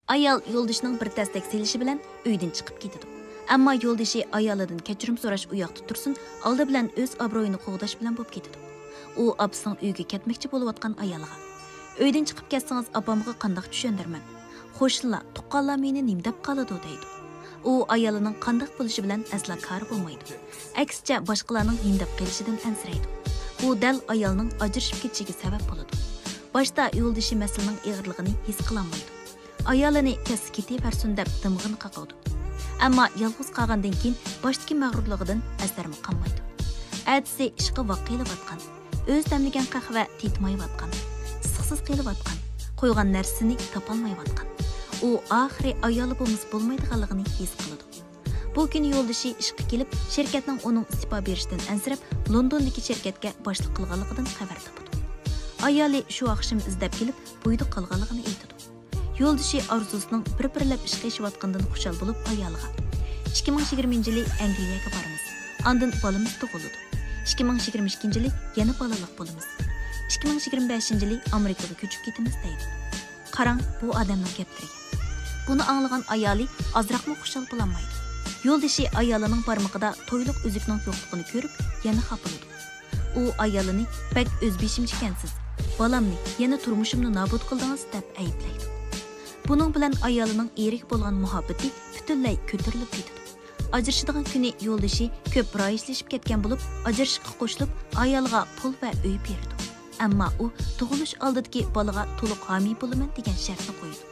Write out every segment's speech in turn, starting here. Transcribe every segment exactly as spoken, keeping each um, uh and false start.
ئايال يولدىشىنىڭ بىر تەستەك سېلىشى بىلەن ئۆيدىن چىقىپ كېتىدۇ. ئەمما يولدىشى ئايالىدىن كەچۈرۈم سوراش ئۇ ياقتا تۇرسۇن، ئالدى بىلەن ئۆز ئابرۇيىنى قوغداش بىلەن بولۇپ كېتىدۇ. ئۇ ئاپىسىنىڭ ئۆيىگە كەتمەكچى بولۇۋاتقان ئايالىغا، «ئۆيدىن چىقىپ كەتسىڭىز، ئاپامغا قانداق چۈشەندۈرىمەن؟ قوشنىلار، تۇغقانلار مېنى نېمە دەپ قالىدۇ؟» دەيدۇ. ئۇ ئايالىنىڭ قانداق بولۇشى بىلەن ئەسلا كارى بولمايدۇ. ئەكسىچە، باشقىلارنىڭ نېمە دەپ قېلىشىدىن ئەنسىرەيدۇ. بۇ دەل ئايالنىڭ ئاجرىشىپ كېتىشىگە سەۋەب بولىدۇ. باشتا يولدىشى مەسىلىنىڭ ئېغىرلىقىنى ھېس قىلالمايدۇ. ئايالىنى كەتسە كېتىۋەرسۇن دەپ دىمىغىنى قاقىدۇ. ئەمما يالغۇز قالغاندىن كېيىن باشتىكى مەغرۇرلۇقىدىن ئەسەرمۇ قالمايدۇ. ئەتىسى ئىشقا ۋاق قېلىۋاتقان، ئۆزى دەملىگەن قەھۋە تېتىمايۋاتقان، ئىسسىقسىز قېلىۋاتقان، قويغان نەرسىسىنى تاپالمايۋاتقان. ئۇ ئاخىرى ئايالى بولمىسا بولمايدىغانلىقىنى ھېس قىلىدۇ. بۇ كۈنى يولدىشى ئىشقا كېلىپ، شىركەتنىڭ ئۇنىڭ ئىستېپا بېرىشىدىن ئەنسىرەپ، لوندوندىكى شىركەتكە باشلىق قىلغانلىقىدىن خەۋەر تاپىدۇ. ئايالى شۇ ئاخشىمى ئىزدەپ كېلىپ، بويىدا قالغانلىقىنى ئېيتىدۇ. يولدىشى ئارزۇسىنىڭ بىر-بىرلەپ ئىشقا ئېشىۋاتقىنىدىن خۇشال بولۇپ ئايالىغا، «ئىككى مىڭ يىگىرمىنچى يىلى ئەنگلىيەگە بارىمىز. ئاندىن بالىمىز تۇغۇلىدۇ. ئىككى مىڭ يىگىرمە ئىككىنچى يىلى يەنە بالىلىق بولىمىز. ئىككى مىڭ يىگىرمە بەشىنچى يىلى ئامېرىكىغا كۆچۈپ كېتىمىز» دەيدۇ. قاراڭ، بۇ ئادەمنىڭ گەپلىرىگە. بۇنى ئاڭلىغان ئايالى ئازراقمۇ خۇشال بولالمايدۇ. يولدىشى ئايالىنىڭ بارمىقىدا تويلۇق ئۈزۈكنىڭ يوقلۇقىنى كۆرۈپ، يەنە خاپىلىدۇ. ئۇ ئايالىنى، «بەك ئۆزبېشىمچىكەنسىز، بالامنى، يەنە تۇرمۇشۇمنى نابۇت قىلدىڭىز» دەپ ئەيىبلەيدۇ. بۇنىڭ بىلەن ئايالىنىڭ ئېرىگە بولغان مۇھەببىتى پۈتۈنلەي كۆتۈرۈلۈپ كېتىدۇ. ئاجرىشىدىغان كۈنى يولدىشى كۆپ رايىشلىشىپ كەتكەن بولۇپ، ئاجرىشىشقا قوشۇلۇپ، ئايالىغا پۇل ۋە ئۆي بېرىدۇ. ئەمما ئۇ تۇغۇلۇش ئالدىدىكى بالىغا تولۇق ھامىي بولىمەن دېگەن شەرتنى قويىدۇ.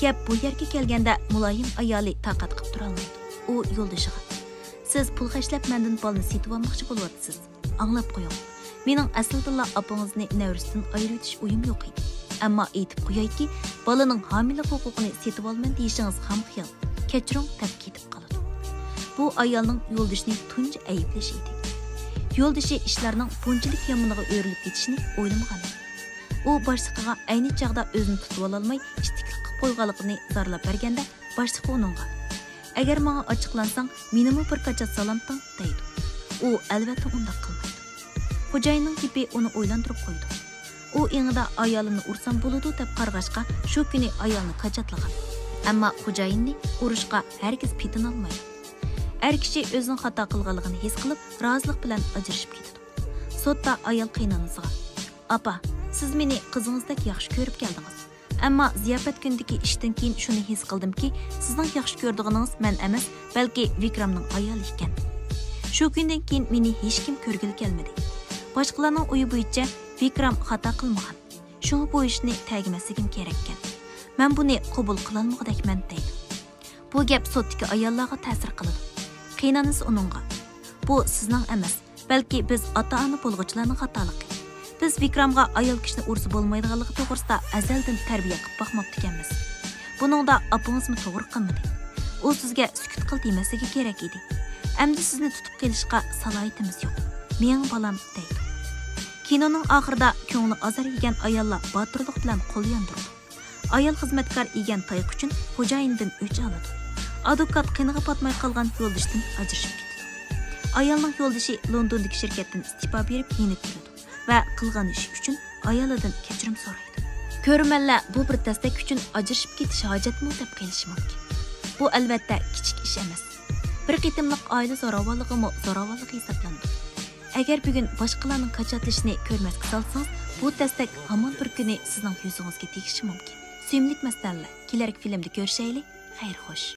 گەپ بۇ يەرگە كەلگەندە، مۇلايىم ئايالى تاقەت قىلىپ تۇرالمايدۇ. ئۇ يولدىشىغا، «سىز پۇل خەجلەپ مەندىن بالىنى سېتىۋالماقچى بولۇۋاتىسىز. ئاڭلاپ قويۇڭ. مېنىڭ ئەسلىدىنلا ئاپىڭىزنى نەۋرىسىدىن ئايرىۋېتىش ئويۇم يوق ئىدى. ئەمما ئېيتىپ قويايكى، بالىنىڭ ھامىلىلىق ھوقۇقىنى سېتىۋالىمەن دېيىشىڭىز خام خىيال. كەچۈرۈڭ» دەپ كېتىپ قالىدۇ. بۇ ئايالنىڭ يولدىشىنى تۇنجى ئەيىبلىشى ئىدى. يولدىشى ئىشلارنىڭ بۇنچىلىك يامىنىغا ئۆرۈلۈپ كېتىشىنى ئويلىمىغانىدى. ئۇ باشلىقىغا ئەينى چاغدا ئۆزىنى تۇتۇۋالالماي ئىتتىكلىق قىلىپ قويغانلىقىنى زارلاپ بەرگەندە، باشلىقى ئۇنىڭغا، «ئەگەر ماڭا ئاچچىقلانساڭ، مېنىمۇ بىر كاچات سالامتىڭ» دەيدۇ. ئۇ ئەلۋەتتە ئۇنداق قىلمايدۇ. خوجايىننىڭ گېپى ئۇنى ئويلاندۇرۇپ قويىدۇ. ئۇ ئېڭىدا ئايالىمنى ئۇرسام بولىدۇ دەپ قارىغاچقا، شۇ كۈنى ئايالنى كاچاتلىغان. ئەمما خوجايىننى ئۇرۇشقا ھەرگىز پېتىنالمايدۇ. ئەر كىشى ئۆزىنىڭ خاتا قىلغانلىقىنى ھېس قىلىپ، رازىلىق بىلەن ئاجرىشىپ كېتىدۇ. سوتتا ئايال قېيىنئانىسىغا، «ئاپا، سىز مېنى قىزىڭىزدەك ياخشى كۆرۈپ كەلدىڭىز. ئەمما زىياپەت كۈنىدىكى ئىشتىن كېيىن شۇنى ھېس قىلدىمكى، سىزنىڭ ياخشى كۆرىدىغىنىڭىز مەن ئەمەس، بەلكى ۋىكرامنىڭ ئايالى ئىكەن. شۇ كۈندىن كېيىن مېنى ھېچكىم كۆرگىلى كەلمىدى. باشقىلارنىڭ ئويى بويىچە ۋىكرام خاتا قىلمىغان. شۇڭا بۇ ئىشنى تەگمەسلىكىم كېرەككەن. مەن بۇنى قوبۇل قىلالمىغۇدەكمەن» دەيدۇ. بۇ گەپ سوتتىكى ئاياللارغا تەسىر قىلىدۇ. قېيىنئانىسى ئۇنىڭغا، «بۇ سىزنىڭ ئەمەس، بەلكى بىز ئاتا-ئانا بولغۇچىلارنىڭ خاتالىقى. بىز ۋىكرامغا ئايال كىشىنى ئۇرسا بولمايدىغانلىقى توغرىسىدا ئەزەلدىن تەربىيە قىلىپ باقماپتىكەنمىز. بۇنىڭدا ئاپىڭىزمۇ توغرا قىلمىدى. ئۇ سىزگە سۈكۈت قىل دېمەسلىكى كېرەك ئىدى. ئەمدى سىزنى تۇتۇپ قېلىشقا سالاھىيىتىمىز يوق. مېڭىڭ بالام» دەيدۇ. كىنونىڭ ئاخىرىدا كۆڭلى ئازار يېگەن ئاياللار باتۇرلۇق بىلەن قول ياندۇرىدۇ. ئايال خىزمەتكار يېگەن تايىقى ئۈچۈن خوجايىنىدىن ئۆچ ئالىدۇ. ئادۋوكات قېنىغا پاتماي قالغان يولدىشىدىن ئاجرىشىپ كېتىدۇ. ئايالنىڭ يولدىشى لوندوندىكى شىركەتتىن ئىستېپا بېرىپ يېنىپ كېلىدۇ ۋە قىلغان ئىشى ئۈچۈن ئايالىدىن كەچۈرۈم سورايدۇ. كۆرۈرمەنلەر بۇ بىر تەستەك ئۈچۈن ئاجرىشىپ كېتىش ھاجەتمۇ دەپ قېلىشى مۇمكىن. بۇ ئەلۋەتتە كىچىك ئىش ئەمەس. بىر قېتىملىق ئائىلە زوراۋانلىقىمۇ زوراۋانلىق ھېسابلىنىدۇ. ئەگەر بۈگۈن باشقىلارنىڭ كاچاتلىشىنى كۆرمەسكە سالسىڭىز، بۇ تەستەك ھامان بىر كۈنى سىزنىڭ يۈزىڭىزگە تېگىشى مۇمكىن. سۆيۈملۈك مەستانىلەر، كېلەركى فىلىمدا كۆرۈشەيلى. خەير خوش.